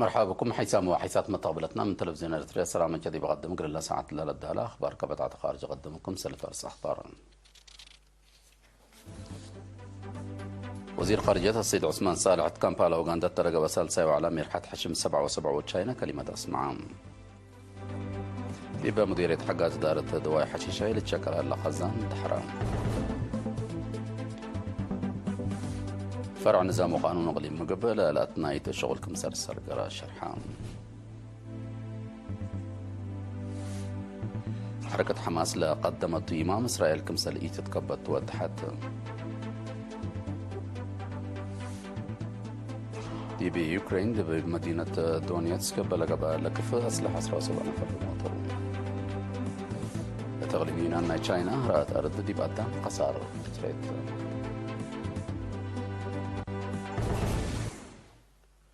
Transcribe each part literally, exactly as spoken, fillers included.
መርሐባ ብኩም ሐይሳም ወሐይሳት መተቅብለትና ምን ተለቪዝዮን ኤረትርየ ሰላም መቸ ዲብ ቀድም እግል ለሰዓት ለለዳለ አኽባር ከበጣተ ካርጅ ቀድምኩም ሰልፍ አርስ አኽባር። ወዚር ካርጅየት አሰይድ ዑስማን ሳልሕ እት ካምፓላ ኡጋንዳ እተለገበ ሳልሳይ ወዕላ ሜርሐት ሐሽም ሰብዓ ወሰብዓ ወቻይና ከሊመት አስመዐ። ዲበ ሙዲርየት ሐጋዝ እዳረት ደዋይ ሐሺሻይ ልትሸቀል ሀለ ኸዛን ተሐረ። ፈርዕ ንዛም ወቃኑን እቅሊም ምግብ ለላትናይት ሸቁል ክምሰል ሰርገረ ሸርሐ። ሐረከት ሐማስ ለቀደመቱ ኢማም እስራኤል ክምሰል ኢትትከበት ወደሐት። ዲብ ዩክሬን ዲብ መዲነት ዶኔትስክ እበ ለገብአ ለክፍ አስለሐ ዐስራ ወሰብዕ ነፈር ሞተው። እት እቅሊም ዩናን ናይ ቻይና ራአት አርድ ዲብ አዳም ከሳር ትሬት።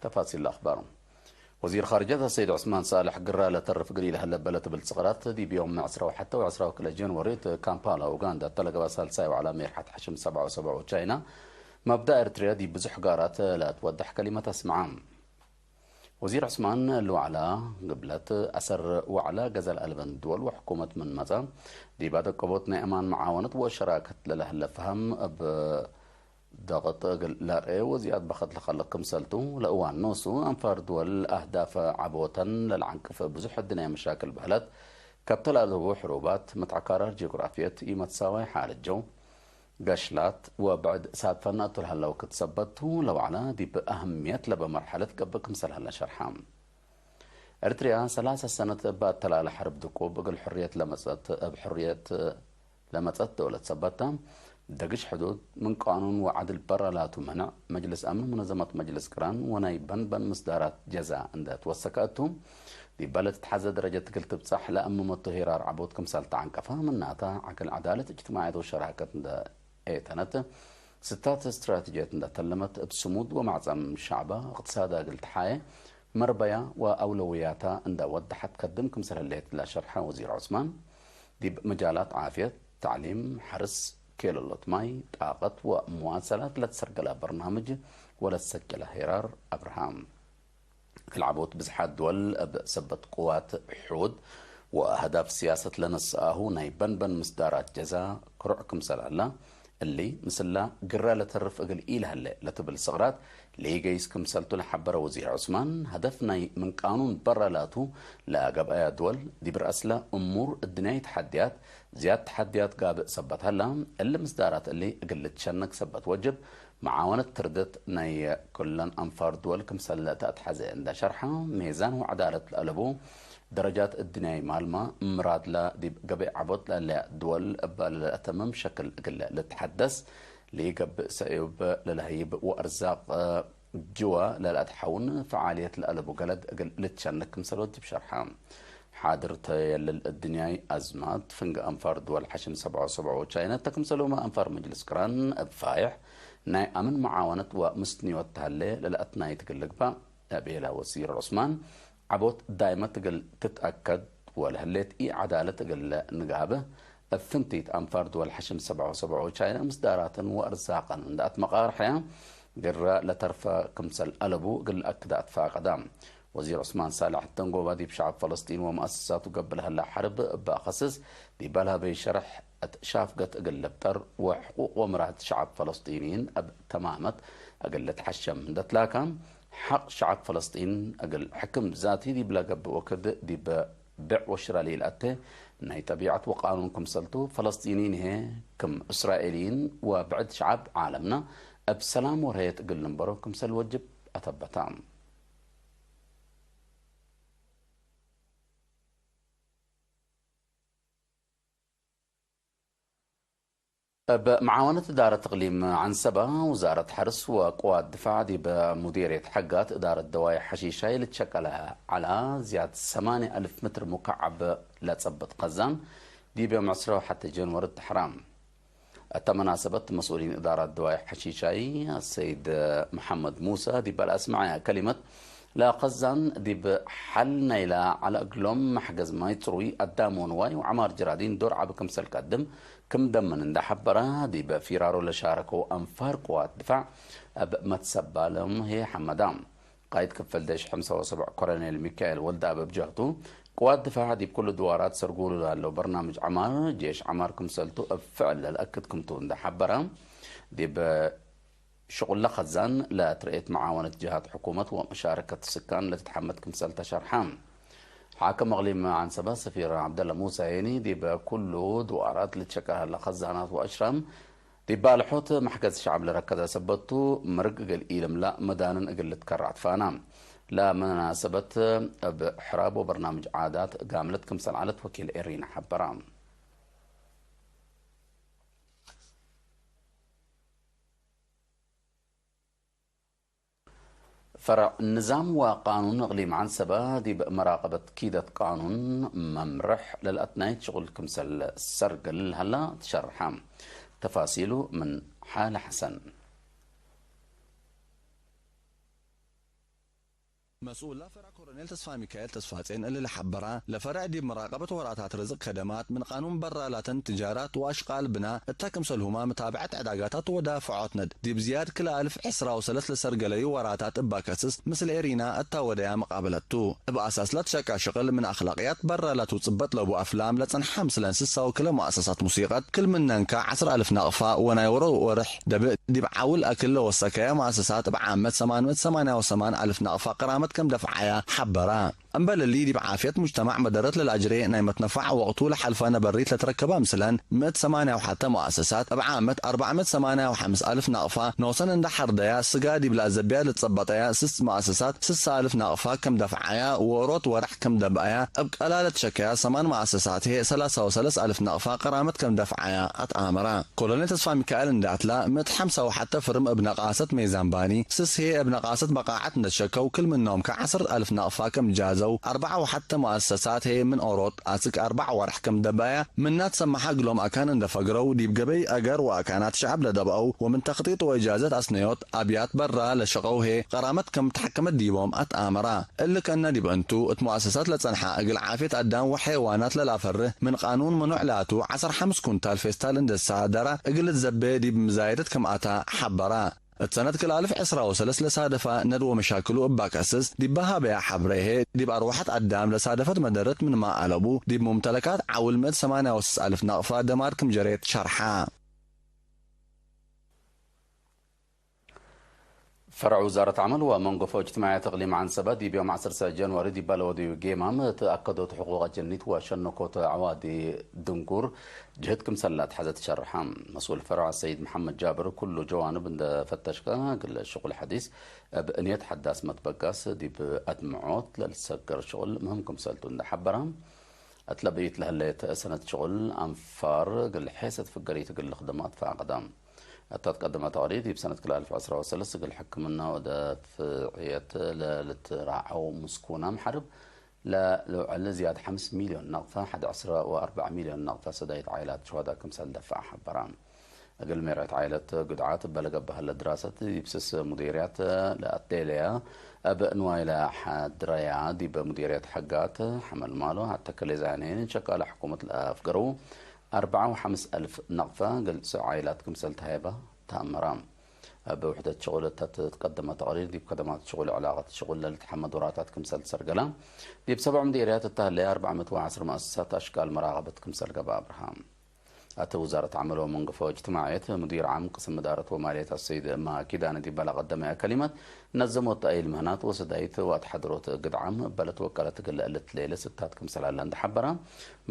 ተፋሲል አኽባር። ወዚር ኻርጀት አሰይድ ዑስማን ሳልሕ ግራ ለተርፍ እግል ኢለሀለ በለ ትብል ጽቅራት ዲብ ዮም ዐስራ ወሐተ ወዐስራ ወክልኤ ጀንወሪ እት ካምፓላ ኡጋንዳ እተለገበ ሳልሳይ ወዐላ ሜርሐት ሐሽም ሰብዓ ወሰብዓ ወቻይና መብዳ ኤርትርያ ዲብ ብዙሕ ጋራት ለአትወደሕ ከሊመት አስመዐ። ወዚር ዑስማን፣ እሊ ወዕላ ግብለት አሰር ወዕላ ገዘ ለአልበን ድወል ወሕኩመት ምን መጸ፣ ዲብ አደቀቦት ናይ አማን መዓወነት ወሸራከት ለለሀለ ፈሀም እብ ደቅጥ እግል ለርኤ ወዝያድ በከት ለከልቅ ክምሰልቱ፣ ለእዋን ኖሱ አንፋር ድወል አህዳፈ ዐቦተን ለለዐንቅፍ ብዙሕ እድንያይ መሻክል በህለት፣ ከብተ ለአለቡ ሕሩባት፣ መትዐካራር ጂኦግራፍየት፣ ኢመትሳዋይ ሓለት ጀው፣ ገሽላት ወብዕድ ሳድፈነ እቱ ለሀለ ወክድ ሰበት ቱ፣ ለወዕለ ዲብ አህምየት ለበ መርሐለት ገብእ ክምሰል ሀለ ሸርሐ። ኤርትርያ ሰላሰ ሰነት እበ አተላለ ሐርብ ድቁብ እግል ሕርየት ለመጸት፣ እብ ሕርየት ለመጸት ደውለት ሰበት ተ፣ ደግሽ ሕዱድ ምን ቃኑን ወዐድል በረ ላቱ መንዕ፣ መጅልስ አምን ሙነዘመት መጅልስ ቅራን ወናይ በንበን ምስዳራት ጀዛ እንደ ትወሰከ እቱ፣ ዲበ ለትትሐዘ ደረጀት እግል ትብጸሕ ለአምመቱ ሄራር ዐቦት ክምሰል ተዐንቀፈ፣ ምናተ፣ ዐግል ዐዳለት እጅትማዕየት ወሸራከት እንደ ኤተነት፣ ስታት ስትራተጅየት እንደ ተለመት፣ እብ ስሙድ ወማዕጸም ሸዕበ እቅትሳዳ እግል ተሓዬ፣ መርበያ ወአውለውያታ እንደ ወደሐት ከድም ክምሰል ህሌት ለሸርሐ ወዚር ዑስማን፣ ዲብ መጃላት ዓፍየት፣ ተዕሊም፣ ሐርስ፣ ኬለሎት ማይ፣ ጣቀት ወመዋሰላት ለትሰርገለ በርናምጅ ወለትሰጀለ ሄራር አብርሃም። እግል ዐቦት ብዝሓት ድወል እብ ሰበት ቅዋት፣ ሕውድ ወአህዳፍ ስያሰት ለነስአሁ ናይ በንበን ምስዳራት ጀዛ ክሩዕ ክምሰል ሀላ፣ እሊ ምስላ ግረ ለተርፍ እግል ኢለሀሌ ለትብል ስቅራት ለኢገይስ ክምሰልቱ ለሐበረ ወዚር ዑስማን፣ ሀደፍ ናይ ምን ቃኑን በረ ላቱ ለገብአያ ድወል ዲብ ረአስለ እሙር እድንያይ ተሐድያት ዝያድ ተሐድያት ጋብእ ሰበት ሀላ፣ እሊ ምስዳራት እሊ እግል ልትሸነክ ሰበት ወጅብ፣ መዓወነት ትርድት ናይ ኩለን አንፋር ድወል ክምሰል ለተአትሐዜ እንደ ሸርሐ፣ ሜዛን ወዐዳለት ለአለቡ ደረጃት እድንያይ ማልማ፣ ምራድላ ዲብ ገበይ ዐቦት ለአለያ ድወል እበ ለለአተምም ሸክል እግለ ልትሐደስ ለኢገብእ ሰእዮብ ለለሀይብ ወአርዛቅ ጅወ ለለአትሐውን ፈዓልየት ለአለቡ ገለድ እግል ልትሸነክ ክምሰል ወጅብ ሸርሐ። ሓድር ተየልል እድንያይ አዝማት፣ ፍንጌ አንፋር ድወል ሐሽም ሰብዓ ወሰብዓ ወቻይና እተ ክምሰልሁመ አንፋር መጅልስ ቅራን እብ ፋይሕ ናይ አምን መዓወነት ወምስትንዮት ተሀሌ ለለአትናይት እግል ልግባእ ለቤለ ወዚር ዑስማን፣ ዐቦት ዳይመት እግል ትትአከድ ወለህሌት ኢዐዳለት እግል ንጋብህ፣ እብ ፍንቲት አንፋር ድወል ሐሽም ሰብዓ ወሰብዓ ወቻይና ምስዳራትን ወአርዛቅን እንደ አትመቃርሐያ፣ ግረ ለተርፈ ክምሰል አለቡ እግል ለአክድ አትፋቀዳ። ወዚር ዑስማን ሳልሕ እተንጎባ ዲብ ሸዐብ ፈለስጢን ወመአሰሳቱ ገብእ ለሀላ ሐርብ እበ አከስስ፣ ዲበ ለሀበይ ሸርሕ እት ሻፍገት እግል ልብጠር ወሕቁቅ ወምራት ሸዐብ ፈለስጢንይን እብ ተማመት እግል ልትሐሸም እንደ ትላካ፣ ሐቅ ሸዐብ ፈለስጢን እግል ሕክም ዛቲ ዲብለ ገብእ ወክድ ዲብ ብዕ ወሽረ ለኢለአቴ ናይ ጠቢዐት ወቃኑን ክምሰልቱ፣ ፈለስጢንይን ህዬ ክም እስራኤልይን ወብዕድ ሸዐብ ዓለምና እብ ሰላም ወርሀየት እግል ልንበሮ ክምሰል ወጅብ አተበታ። እብ መዓወነት እዳረት እቅሊም ዐንሰበ፣ ውዛረት ሐርስ ወቅዋት ድፋዕ ዲብ ሙዴርየት ሐጋት እዳረት ደዋይ ሐሺሻይ ልትሸቀለ ዐላ ዝያድ ሰማንያ አልፍ ምትር ሙካዐብ ለጸብጥ ከዛን ዲብ ዮም ዐስራ ወሐተ ጀንወሪ ተሐራ። እተ መናሰበት መስኡሊን እዳራት ደዋይ ሐሺሻይ አሰይድ መሐመድ ሙሰ ዲብ ለአስመዐያ ከሊመት፣ ለከዛን ዲብ ሐል ናይላ ዐለ እግሎም መሕገዝ ማይ ጽሩይ፣ አዳም ወንዋይ ወዐማር ጅራዲን ዶር ዐቢ ክምሰል ቀድም ክም ደምን እንደ ሐበረ፣ ዲብ ፊራሮ ለሻረከው አንፋር ቅዋት ድፋዕ እብ መትሰባሎም ህዬ ሐመዳ። ቃይድ ክፍል ዴሽ ሐምሳ ወሰብዕ ኮሎኔል ሚካኤል ወልደኣብ እብ ጀህቱ፣ ቅዋት ድፋዕ ዲብ ኩሉ ድዋራት ሰርጉሉ ላለው በርናምጅ ዐማር ጄሽ ዐማር ክምሰልቱ እብ ፍዕል ለልአክድ ክምቱ እንደ ሐበረ፣ ዲብ ሽቁለ ከዛን ለትርኤት መዓወነት ጀሃት ሕኩመት ወመሻረከት ስካን ለትትሐመድ ክምሰል ተሸርሐ። ሓክም እቅሊም ዐንሰበ ሰፊር ዐብደለ ሙሳ ሄኒ፣ ዲብ ኩሉ ድዋራት ልትሸቀል ሀለ ከዛናት ወአሽራም፣ ዲብ ባልሖት መሕገዝ ሸዐብ ለረከዘ ሰበት ቱ፣ ምርግ እግል ኢልምላእ መዳንን እግል ልትከረዕ ትፋና። ለመናሰበት እብ ሕራብ ወበርናምጅ ዓዳት ጋምለት ክምሰል ዐለት ወኪል ኤሪና ሐበራ። ፈርዕ ንዛም ወቃኑን እቅሊም ዐንሰበ ዲብ መራቀበት ኪደት ቃኑን መምርሕ ለልአትናይት ሽቁል ክምሰል ሰርግል ሀላ ትሸርሐ። ተፋሲሉ ምን ሓለ ሐሰን። መስኡል ለፈርዕ ኮሎኔል ተስፋሚካኤል ተስፋጼን እሊ ለሐበራ፣ ለፈርዕ ዲብ መራቀበት ወራታት ርዝቅ ከደማት፣ ምን ቃኑን በራ ላተን ትጃራት ወአሽቃል ብና፣ እተ ክምሰልሁመ መታብዐት ዕዳጋታት ወዳፍዖት ነድ፣ ዲብ ዝያድ ክለ አልፍ ዕስራ ወሰለስ ለሰርገለዩ ወራታት እባ ከስስ፣ ምስል ኤሪና እተ ወደያ መቃበለት ቱ። እብ አሳስ ለትሸቃ ሽቅል ምን አክላቅያት በራ ላቱ ጽበጥ ለቡ አፍላም ለጸንሐ ምስለን ስሳው ክለ መአሰሳት ሙሲቀት፣ ክል ምነን ከ ዐስር አልፍ ናቅፋ ወናይ ወሮ ወርሕ ደብእ ዲብ ዐውል አክል ለወሰከየ መአሰሳት እብ ዓመት ሰማን ምእት ሰማንያ ወሰማን አልፍ ናቅፋ ቅራመት ከም ደፍዓያ ሐበራ። እምበል እሊ፣ ዲብ ዓፍየት ሙጅተማዕ መደረት ለልአጅሬ ናይ መትነፋዕ ወቅቱ ለሐልፈ ነበሪት ለትረከበ ምስለን፣ ምእት ሰማንያ ወሐተ መአሰሳት እብ ዓመት አርበዕ ምእት ሰማንያ ወሐምስ አልፍ ናቅፋ ኖሰን እንደ ሐርደያ፣ ስጋ ዲብ ለአዘብያ ለትጸበጠያ ስስ መአሰሳት ስሳ አልፍ ናቅፋ ከም ደፍዓያ፣ ዎሮት ወረሕ ከም ደብአያ፣ እብ ቀላ ለትሸከያ ሰማን መአሰሳት ህዬ ሰላሳ ወሰለስ አልፍ ናቅፋ ቅራመት ከም ደፍዓያ አትአመራ። ኮሎኔል ተስፋ ሚካኤል እንደ አትላ፣ ምእት ሐምሳ ወሐተ ፍርም እብ ነቃሰት ሜዛን ባኒ፣ ስስ ህዬ እብ ነቃሰት በቃዐት እንደ ትሸከው፣ ክል ምኖም ከዐስር አልፍ ናቅፋ ከም ጃዘው፣ አርበዕ ወሐተ መአሰሳት ህዬ ምን ኦሮት አስክ አርበዕ ወርሕ ከም ደበያ፣ ምናት ሰመሐ እግሎም አካን እንደ ፈግረው፣ ዲብ ገበይ አገር ወአካናት ሸዐብ ለደብአው፣ ወምን ተክጢጥ ወእጃዘት አስነዮት አብያት በራ ለሸቀው ህዬ፣ ቀራመት ከም ተሐከመት ዲቦም አትአመራ። እሊ ከእነ ዲብ እንቱ፣ እት መአሰሳት ለጸንሐ እግል ዓፍየት አዳም ወሐይዋናት ለላፈርህ ምን ቃኑን ምኑዕ ላቱ፣ ዐስር ሐምስ ኩንታል ፌስታል እንዴ ሳደረ እግል ልትዘቤ ዲብ ምዛየደት ከም አታ ሐበራ። እት ሰነት ክል አልፍ ዕስራ ወሰለስ ለሳደፈ ነድ ወመሻክሉ እባ ከስስ፣ ዲበ ሀበያ ሐብሬ ህዬ፣ ዲብ አርወሐት አዳም ለሳደፈት መደረት ምንመ አለቡ፣ ዲብ ሙምተለካት ዐውል ምእት ሰማንያ ወስስ አልፍ ናቅፋ ደማር ክም ጀሬት ሸርሐ። ፈርዕ ውዛረት ዐመል ወመንገፎ እጅትማዕየት እቅሊም ዐንሰበ ዲብ ዮም ዐሰርተ ጃንዋሪ ዲብ ለወደዩ ጌማም እት አከዶት ሕቁቅ አጀኒት ወሸነኮት ዐዋዲ ድንጉር ጅህድ ክምሰል ለአትሐዘ ትሸርሐ። መስኡል ፈርዕ አሰይድ መሐመድ ጃብር፣ ኩሉ ጀዋንብ እንደ ፈተሽከ እግል ሽቁል ሐዲስ እብ እንየት ሐዳስ መትበጋስ ዲብ አድምዖት ለልትሰገር ሽቁል ምህም ክምሰልቱ እንደ ሐበረ፣ እትለ ብኢት ለህሌት ሰነት ሽቁል አንፋር እግል ሔሰት ፍገሪት እግል ልክደማት ፈአቀደ። እተ ትቀደመ ተቅሪር ዲብ ሰነት ክልኤ አልፍ ዕስራ ወሰለስ እግል ሕክምና ወደፍዕየት ለልትራዐው ምስኩናም ሐርብ ለልውዕል ዝያድ ሐምስ ሚልዮን ነቅፈ ሐድ ዕስረ ወአርበዕ ሚልዮን ነቅፈ ሰዳይት ዓኢላት ሹሀዳ ክምሰል ደፍዐ ሐበረ። እግል ሜርዐት ዓኢለት ጉድዓት እበ ለገብአ ህለ ድራሰት ዲብ ስስ ሙዲርያት ለአቴለየ እብ ንዋይ ለሐድረያ ዲብ ሙዲርየት ሐጋት ሐመልማሎ አተከሌ ዛኔን ሸቃለ ሕኩመት ለአፍገረው አርበዓ ወሐምስ አልፍ ነቅፈ ግልጽ ዓኢላት ክምሰል ተሀይበ ተአመረ። እብ ውሕደት ሽቁል እተ ትትቀደመ ተቅሪር፣ ዲብ ከደማት ሽቁል ዕላቀት ሽቁል ለልትሐመድ ወራታት ክምሰል ትሰርገለ። ዲብ ሰብዕ ምዴርያት እተ ህለየ አርበዕ ምእት ወዐስር መአሰሳት አሽቃል መራቀበት ክምሰል ገብአ አብርሃ። አተ ውዛረት ዐመል ወመንገፎ እጅትማዕየት፣ ሙዲር ዓም ቅስም እዳረት ወማልየት አሰይድ እማ ኪዳነ ዲበ ለቀደመየ ከሊመት፣ ነዘሞት ተአይል ምህናት ወሰዳይት ወአትሐድሮት ግድዓም እበ ለትወቀለት እግል ለእልትሌለ ስታት ክምሰል ሀለ እንደ ሐበረ፣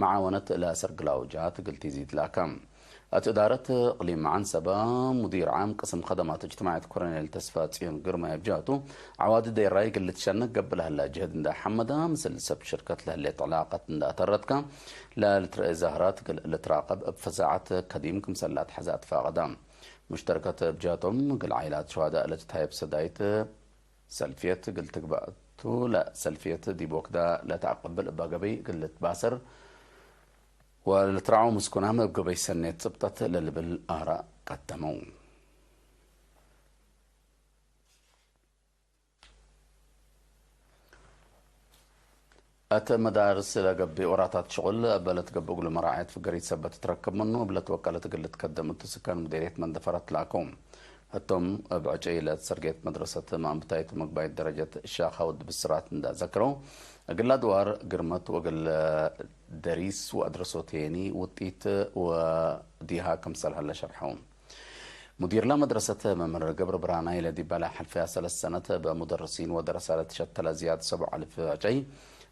መዓወነት ለሰርግላው ጀሃት እግል ቲዚድ ላከ። እት እዳረት እቅሊም ዐንሰበ፣ ሙዲር ዓም ቅስም ከደማት እጅትማዕየት ኮሎኔል ተስፋጽዮን ግርማይ እብ ጀህቱ፣ ዐዋዲ ዴራይ እግል ልትሸነክ ገብእ ለሀላ ጅህድ እንደ አሐመደ፣ ምስል ሰብ ሽርከት ለህሌት ዕላቀት እንደ አተረትከ፣ ለልትረኤ ዛህራት እግል ልትራቀብ እብ ፈዛዐት ከዲም ክምሰል ለአትሐዘ አትፋቀደ። ሙሽተረከት እብ ጀህቶም፣ እግል ዓኢላት ሹሀዳእ ለትትሀየብ ሰዳይት ሰልፍየት እግል ትግበእ ቱ፣ ለሰልፍየት ዲብ ወክዳ ለተአቀብል እባ ገበይ እግል ልትባሰር፣ ወለትረዐው ምስኩናም እብ ገበይ ሰኔት ጽብጠት ለልብል አራእ ቀደመው። እት መዳርስ ለገብእ ወራታት ሽቁል እበ ለትገብእ እግሉ መራዐየት ፍገሪት ሰበት ትረክብ ምኑ እብ ለትወቀለት እግል ልትከደም እቱ ስካን ሙዴርየት መንደፈረት ላከው። ህቶም እብ ዕጨይ ለትሰርጌት መድረሰት መአንብታይት ምግባይት ደረጀት ሻካውድ ብስራት እንዳ ዘክረው፣ እግል አድዋር ግርመት ወእግል ደሪስ ወአድረሶት ሄኒ ውጢት ወዲሃ ክምሰል ሀለ ሸርሐው። ሙዲርለ መድረሰት መምህር ገብረ ብርሃን ሀይለ ዲባለ ሐልፈያ ሰለስ ሰነት በሙደርሲን ወደረሰ ለትሸተለ ዝያድ ሰቡዕ አልፍ ዕጨይ፣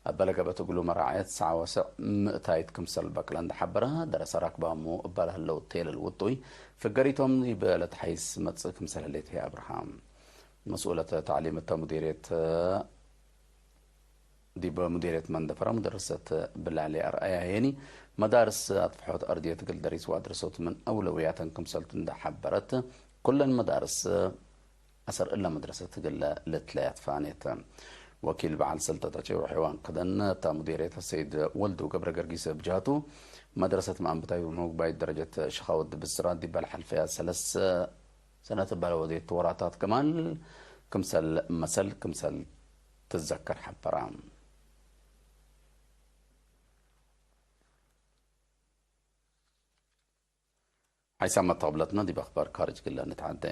እበ ለገብአት እግሉ መራዐየት ሰዓ ወሰዕ ምእታይት ክምሰል በቅለ እንደ ሐበረ፣ ደረሰ ራክባሙ እበ ለህለው ቴለል ውጡይ፣ ፍገሪቶም ዲብ ለትሐይስ መጽእ ክምሰል ህሌት ህይ አብርሃም። መስኡለት ተዕሊም እተ ሙዲርየት፣ ዲብ ሙዲርየት መንደፈረ ሙደርሰት ብላሊ አርአያ ሄኒ፣ መዳርስ አጥፍሖት አርድየት እግል ደሪስ ወአድረሶት ምን አውለውያተን ክምሰልቱ እንደ ሐበረት፣ ኩለን መዳርስ አሰር እለ መድረሰት እግለ ልትለያት ፋኔት። ወኪል በዓል ሰልጠት ዕጨይ ወሐይዋን ከደን እተ ሙዲርየት ሰይድ ወልዱ ገብረ ገርጊስ እብ ጀሀቱ፣ መድረሰት መአንብታይት ወመግባይት ደረጀት ሸካውድ ብስራት ዲበ ለሐልፈያ ሰለስ ሰነት እበ ለወዴት ወራታት ከማን ክምሰል መሰል ክምሰል ትዘከር ሐበረ። ሐይሳም መተቅብለትነ ዲብ አክባር ካርጅ እግለ ንትዓዴ።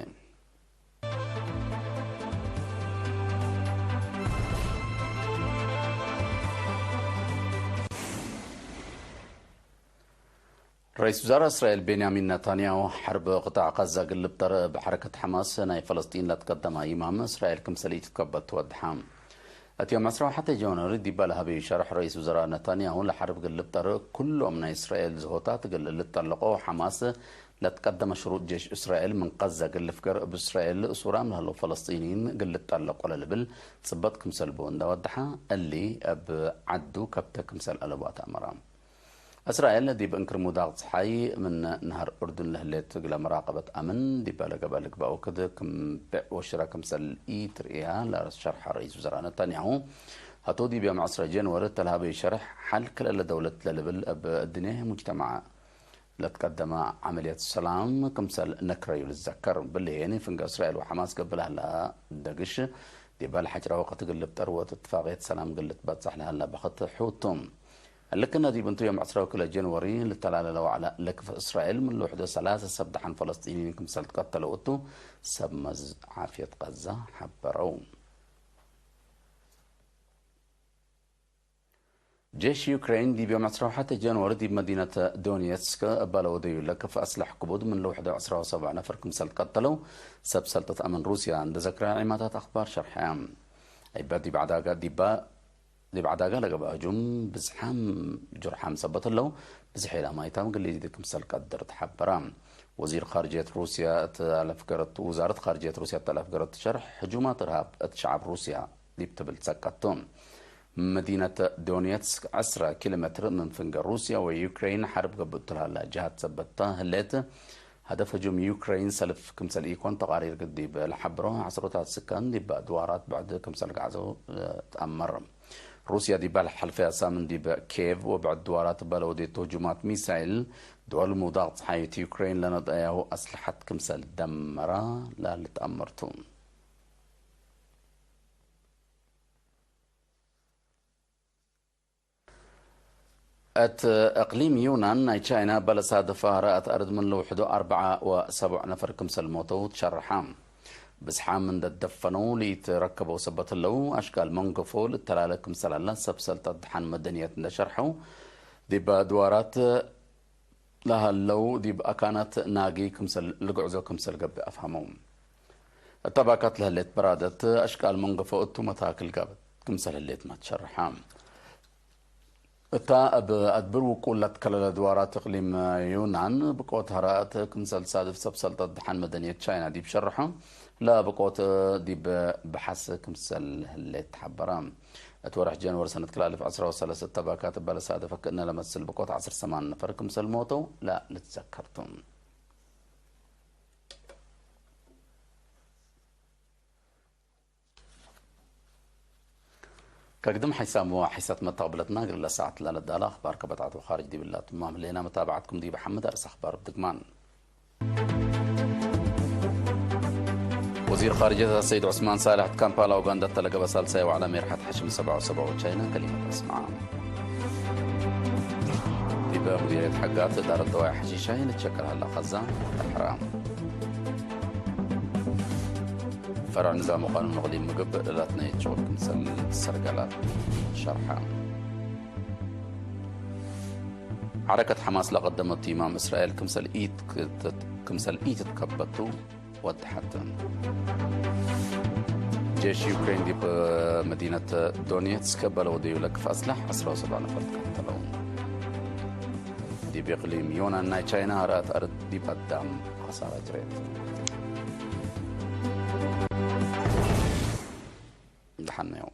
ረኢስ ውዛራእ እስራኤል ቤንያሚን ነታንያሁ፣ ሐርብ ቅጣዕ ቀዛ እግል ልብጠር እብ ሐረከት ሐማስ ናይ ፈለስጢን ለትቀደመ ይማም እስራኤል ክምሰል ኢትትከበል ትወድሐ። እት ዮም ዕስራ ወሐቴ ጃንዋሪ ዲበ ለሀበዩ ሸርሕ ረኢስ ውዘራእ ነታንያሁ፣ ለሐርብ እግል ልብጠር ኩሎም ናይ እስራኤል ዝሆታት እግል ልጠለቆ፣ ሐማስ ለትቀደመ ሽሩጥ ጄሽ እስራኤል ምን ቀዘ እግል ልፍገር እብ እስራኤል እሱራም ለህለው ፈለስጢንይን እግል ልጠለቆ ለልብል ጽበጥ ክምሰል ቡ እንደ ወደሐ፣ እሊ እብ ዐዱ ከብተ ክምሰል አለቡ አትአመረ። እስራኤል ዲብ እንክር ሙዳቅ ጸሓይ ምን ነሀር እርዱን ለህሌት እግለ መራቀበት አምን ዲበ ለገብአ ልግበእ ወክድ ክም ቤዕ ወሽረ ክምሰል ኢትርእያ ለሸርሐ ረኢስ ውዘራእ ነታንያሁ፣ ህቱ ዲብ ዮም ዕስረ ጀንወሪ እተ ለሀበዩ ሸርሕ፣ ሐል ክልኤ ደውለት ለልብል እብ እድንየ ሙጅተማዕ ለትቀደመ ዐመልየት ሰላም ክምሰል ነክረዩ ልትዘከር። ብልሄኒ ፍንገ እስራኤል ወሐማስ ገብእ ለህላ ደግሽ ዲበ ለሐጭረ ወቅት እግል ልብጠር ወእት እትፋቅየት ሰላም እግል ልትበጸሕ ለሀላ በክት ሑቱ። እሊ ክነ ዲብ እንቱ ዮም ዕስረ ወክልኤ ጀንወሪ ልተላለ ለወዐለ ለክፍ እስራኤል ምን ለውሕዶ ሰላሰ ሰብ ደሐን ፈለስጢንይን ክምሰል ትቀተለው እቱ፣ ሰብ መዝ ዓፍየት ቀዛ ሐበረው። ጄሽ ዩክሬን ዲብ ዮም ዕስረ ወሐቴ ጀንወሪ ዲብ መዲነት ዶኔትስክ እበ ለወደዩ ለክፍ አስለሕ ክቡድ ምን ለውሕዶ ዕስረ ወሰብዕ ነፈር ክምሰል ትቀተለው ሰብ ሰልጠት አምን ሩስያ እንደ ዘክረ ዒማታት አክባር ሸርሐ። እበ ዲብ ዐዳጋ ዲባ ዲብ ዐዳጋ ለገብአ ህጁም ብዝሓም ጅሩሓም ሰበት ህለው፣ ብዝሕ ኢላማይታም እግል ኢሊድ ክምሰል ቀድር ተሐበረ። ወዚር ካርጅየት ሩስያ እት አለፍገረት፣ ውዛረት ካርጅየት ሩስያ እት አለፍገረት ሸርሕ፣ ህጁማት እርሃብ እት ሸዐብ ሩስያ ዲብ ትብል ትሰቀት ቱ። መዲነት ዶኔትስክ ዐስረ ኪሎ ሜትር ምን ፍንገ ሩስያ ወዩክሬን ሐርብ ገብእ እቱ ለሀላ ጀሃት ሰበት ተ ህሌት፣ ሀደፍ ህጁም ዩክሬን ሰልፍ ክምሰል ኢኮን ተቃሪር ዲብ ለሐብሮ፣ ዐስሮታት ስካን ዲብ ድዋራት ብዕድ ክምሰል ገዐዘው ተአመር። ሩስያ ዲብ ለሐልፈያ ሳምን ዲብ ኬቭ ወብዕድ ድዋራት እበ ለወዴቱ ህጁማት ሚሳይል፣ ድወል ሙዳቅ ጸሓይት ዩክሬን ለነድአያሁ አስለሐት ክምሰል ደመራ ለልትአመር ቱ። እት እቅሊም ዩናን ናይ ቻይና እበ ለሳድፈ ሀረአት አርድ ምን ለውሕዶ አርበዓ ወሰቡዕ ነፈር ክምሰል ሞተው ትሸርሐ። ብዝሓም እንደ ደፈነው ለኢትረከበው ሰበት ህለው፣ አሽቃል መንገፎ ልተላለ ክምሰል ሀላ ሰብ ሰልጠት ደሓን መደንየት እንደ ሸርሐው፣ ዲብ ድዋራት ለሀለው ዲብ አካናት ናጊ ክምሰል ልግዕዞ ክምሰል ገብእ አፍሀመው። እተ ባካት ለህሌት በራደት አሽቃል መንገፎ እቱ መታክል ጋብት ክምሰል ህሌትመ ትሸርሐ። እታ እብ አድብር ውቁል ለትከለለ ድዋራት እቅሊም ዩናን ብቆት ሀረአት ክምሰል ሳድፍ ሰብ ሰልጠት ደሓን መደንየት ቻይና ዲብ ሸርሖ፣ ለብቆት ዲብ በሐስ ክምሰል ህሌት ተሐበረ። እት ወርሕ ጀንወሪ ሰነት ክልኤ አልፍ ዐስረ ወሰለሰ እተ ባካት እበ ለሳደፈ ክእነ ለመስል ብቆት ዐስር ሰማን ነፈር ክምሰል ሞተው ለልትዘከር ቱ። ከግድም ሐይሳም ወሐይሳት መተቅብለትና እግል ለሰዓት ለለዳለ አኽባር ከበጣት ወኻርጅ ዲብላ ትማም ህሌና። መታብዓትኩም ዲብ ሐምድ አርእስ አኽባር እብ ድግማን። ወዚር ኻርጀት ሰይድ ዑስማን ሳልሕ እት ካምፓላ ኡጋንዳ እተ ለገብአ ሳልሳይ ወዕለ ሜርሐት ሐሽም ሰብዓ ወሰብዓ ወቻይና ከሊመት አስመዐ። ዲበ ሙዲርየት ሐጋት እዳረት ደዋይ ሐሺሻይ ልትሸቀል ሀላ ኸዛን ተሐራ። ፈራር ንዛም ወቃኑን ወቅዲም ምግብ ለላትነየት ሸቁል ክምሰል ትሰርገላ ሸርሐ። ሐረከት ሐማስ ለቀደመቱ ኢማም እስራኤል ክምሰል ኢት-፣ ክምሰል ኢትትከበቱ ወድሐት። ጄሽ ዩክሬን ዲብ መዲነት ዶኔትስክ በለ ወደዩ ለክፍ አስላሕ ዐስራ ወሰብዓ ነፈር ትቀተለው። ዲብ እቅሊም ዮናን ናይ ቻይና ሀርአት አርድ ዲብ አዳም ኸሳረ ጅሬት። ደሐነዩ።